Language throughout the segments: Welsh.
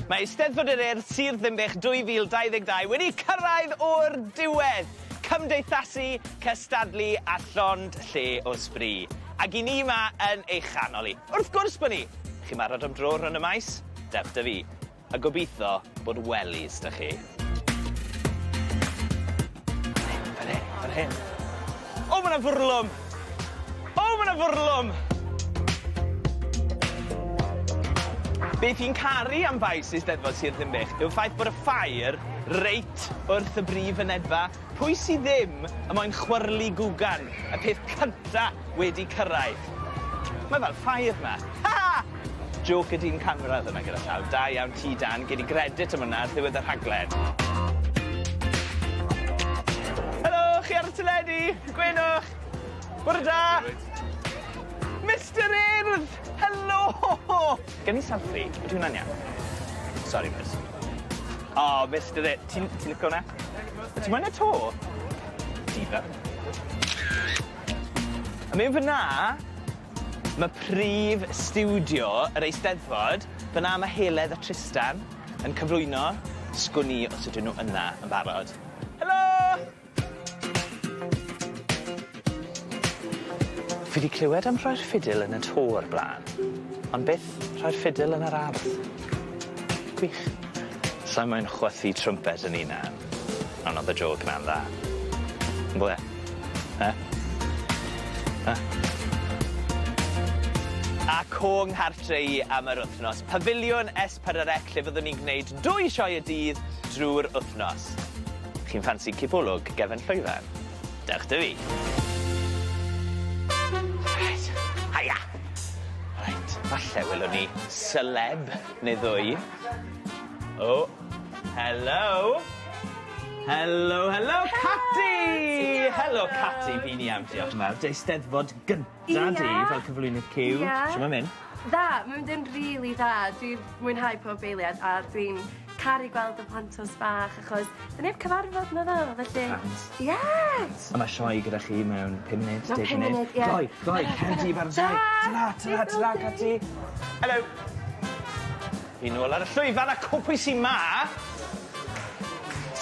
Mae Eisteddfod yr Urdd Sir Ddinbych 2022 wedi cyrraedd o'r diwedd! Cymdeithasu, cystadlu a llond lle o sbri. Ac i ni 'ma yn ei chanol 'i. Wrth gwrs bo' ni! Chi'n barod am dro rownd y maes? Dewch 'da fi. A gobitho bod wellies 'da chi. Fan hyn, fan hyn. O ma' 'na fwrlwm! O ma' 'na fwrlwm! Be' fi'n caru am faes Eisteddfod Sir Ddinbych yw'r ffaith bod y ffair reit wrth y brif fynedfa. Pwy sy ddim yn moyn chwyrlu gwgan, y peth cynta wedi cyrraedd? Mae fel ffair 'ma. Ha! Jôc y dyn camera oedd hwnna gyda llaw. Da iawn ti Dan, gei di gredit am hwnna ar ddiwedd y rhaglen. Helo, chi ar y teledu! Gwenwch! Bore da! Mister Urdd! Helo! Gen i selfie? Ydy hwnna'n iawn? Sori bois. O, Mister Urdd, ti'n ti lico hwnna? Ti moyn e 'to? Diva. A mewn fyn 'na, Ma' prif stiwdio yr Eisteddfod fyn 'na ma' Heledd a Trystan yn cyflwyno. Sgwn i os ydyn nw yna yn barod. Helo! Fi 'di clywed am rhoi'r ffidil yn y to o'r bla'n, ond byth rhoi'r ffidil yn yr ardd. Gwych. Sai moyn chwythu trwmped yn 'unan, on' o'dd y jôc 'na'n dda. On'd o'dd e? Yy? Yy? A co nghartre i am yr wthnos, Pafiliwn S4C lle fyddwn ni'n gwneud dwy sioe y dydd drwy'r wthnos. Chi'n ffansi cipolwg gefen llwyfan? Dewch 'da fi. Reit, haia! Reit, falle welwn ni celeb neu ddwy. O, helo! Helo, helo, Cati! Helo, Cati, fi'n iawn, diolch yn fawr. Dy Eisteddfod gynta di fel cyflwynydd Cyw. Ia. Shw ma'n mynd? Dda, mae'n mynd yn rili dda. Dwi'n mwynhau pob eiliad a dwi'n caru gweld y plantos bach achos 'dyn ni 'eb cyfarfod naddo, felly... Plant. Ie! A ma' sioe gyda chi mewn pum munud, deg munud. Mewn pum munud, ie. Gloi, gloi, cer di baratoi. Tara! Tara, tara, tara, Cati. Helo! Fi nôl ar y llwyfan a co pwy sy 'ma?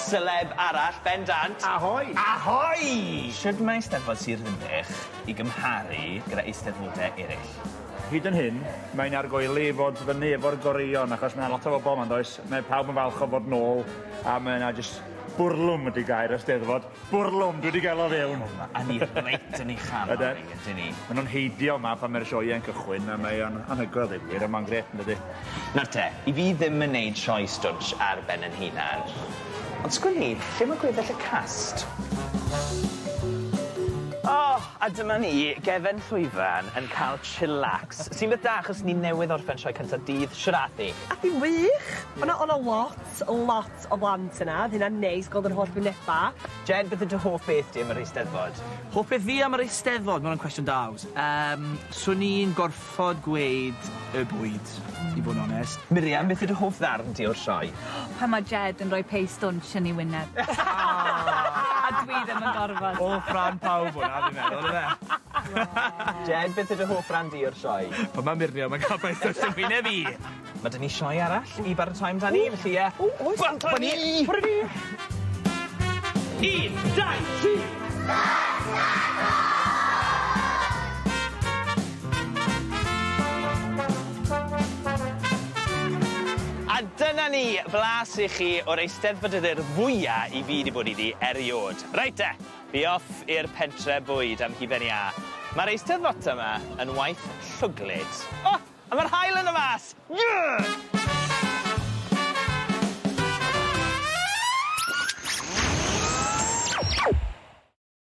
Celeb arall bendant. Ahoi! Ahoi! Shwd mae Eisteddfod Sir Ddinbych i gymharu gyda eisteddfode eryll? Hyd yn hyn, mae'n argoeli i fod fyny efo'r goreuon achos ma' 'na lot o bobl 'ma yndoes? Mae pawb yn falch o fod nôl a mae 'na jyst bwrlwm ydi gair y Steddfod. Bwrlwm! Dwi 'di gael o fewn. A ni reit yn ei chanol hi, ydyn ni? Ma' nw'n heidio 'ma pan mae'r sioeau'n cychwyn a mae o'n anhygoel ddeud gwir a ma'n grêt yndydi? Nawr te, 'y fi ddim yn neud sioe stwnsh ar ben 'yn hunan, ond sgwn i, lle ma' gweddill y cast? O, a dyma ni, gefen llwyfan yn ca'l chillax, sy'n beth da achos ni newydd orffen sioe cynta dydd. Shwd ath 'i? Ath 'i'n wych! O' 'na o' 'na lot, lot o blant yna, o'dd hynna'n neis gweld yr holl wyneba. Jed, beth yw dy hoff beth di am yr Eisteddfod? Hoff beth fi am yr Eisteddfod? Ma' wnna'n cwestiwn da Ows. Yym, swn i'n gorffod gweud y bwyd, i fod yn onest. Miriam, beth yw dy hoff ddarn di o'r sioe? Pan ma' Jed yn rhoi peis stwnsh yn 'i wyneb. A dwi ddim yn gorfod. Hoff ran pawb hwnna fi'n meddwl yfe? Jed, beth yw dy hoff ran di o'r sioe? Pan ma' Miriam yn ca'l peis stwnsh yn wyneb i! Ma' 'da ni sioe arall i baratoi amdani, felly ie. O oes. Bant â ni! Ffwr' â ni! Un, dau, tri! A dyna ni, blas i chi o'r Eisteddfod yr Urdd fwya i fi 'di bod iddi eriôd. Reit te, fi off i'r pentre bwyd am hufen iâ. Ma'r Eisteddfota 'ma yn waith llwglyd. O! A ma'r haul yn y mas! Yeah!